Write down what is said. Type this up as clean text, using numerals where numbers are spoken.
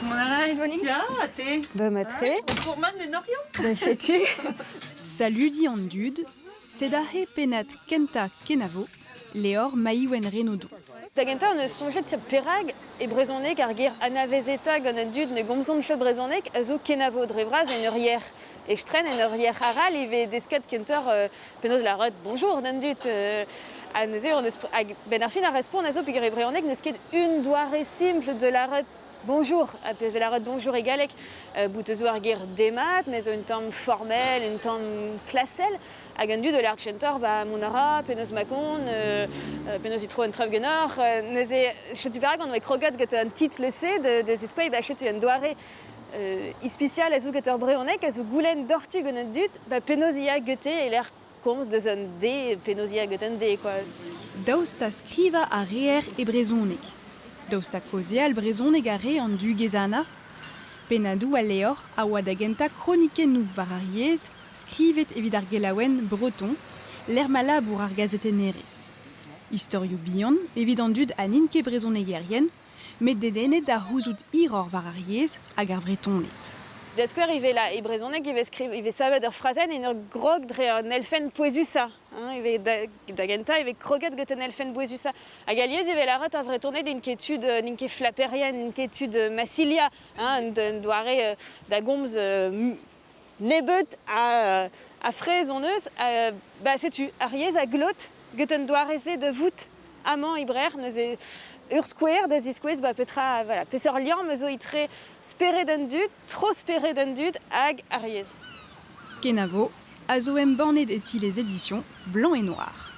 Mont a ra ganin? Ya, ha te? Ba matre. Gourmand en Oriant? Ba setu. Saludiñ an dud, sed aze pennad kentañ Kenavo, levr Maïwenn Renaudot. Da gentañ hon eus soñjet perak e brezhoneg ar ger anavezetañ gant an dud ne gomzont ket brezhoneg a zo kenavo dre vras en ur yer estren, en ur yer arall e vez desket kentoc'h penaos lâret bonjour d'an dud. Ha neuze hon eus hag benn ar fin ar respont a zo peogwir e brezhoneg n'eus ket un doare simpl de lâret bonjour ha pe vez lâret bonjour e galleg bout eus ar ger demat met zo un tamm formel, un tamm klasel hag an dud o lâret kentoc'h ba mont a ra, penaos ma kont, penaos e tro an traoù ganeoc'h. Neuze setu perak on oa kroget gant an titl-se de ziskouez ba setu un doare ispisial a zo get ur brezhoneg a zo goulenn doc'htu gant an dud ba penaos ya gete e-lec'h komz deus un D penaos ya get un D quoi. Daoust ha skrivañ a reer e brezhoneg? Daoust ha kaozeal brezhoneg a rae an dugez Anna? Pennadoù al levr a oa da gentañ kronikennoù war ar yezh skrivet evit ar gelaouenn Breton, lec'h ma labour ar gazetennerez. Istorioù bihan evit an dud ha n'int ket brezhonegerien, met dedennet da c'houzout hiroc'h war ar yezh hag ar Vretoned. Da skouer ivez la, e brezhoneg e vez skriv, e vez savet ur frazenn en ur grog dre an elfenn pouezusañ. Hein, e vez da, da gentañ e vez kroget gant an elfenn pouezusañ. Hag alies e vez lâret ar Vretoned n'int ket tud, n'int ket flaperien, n'int ket tud Massilia, hein, un doare da gomz nebeut a, a fraezh hon eus. Ba setu, ar yezh a glot get un doare-se da vout amañ e Brec'h. Neuze ur skouer da ziskouez ba petra, voilà, peseurt liamm a zo etre spered an dud, tro spered an dud hag ar yezh. Kenavo a zo embannet e ti les éditions Blanc et Noir.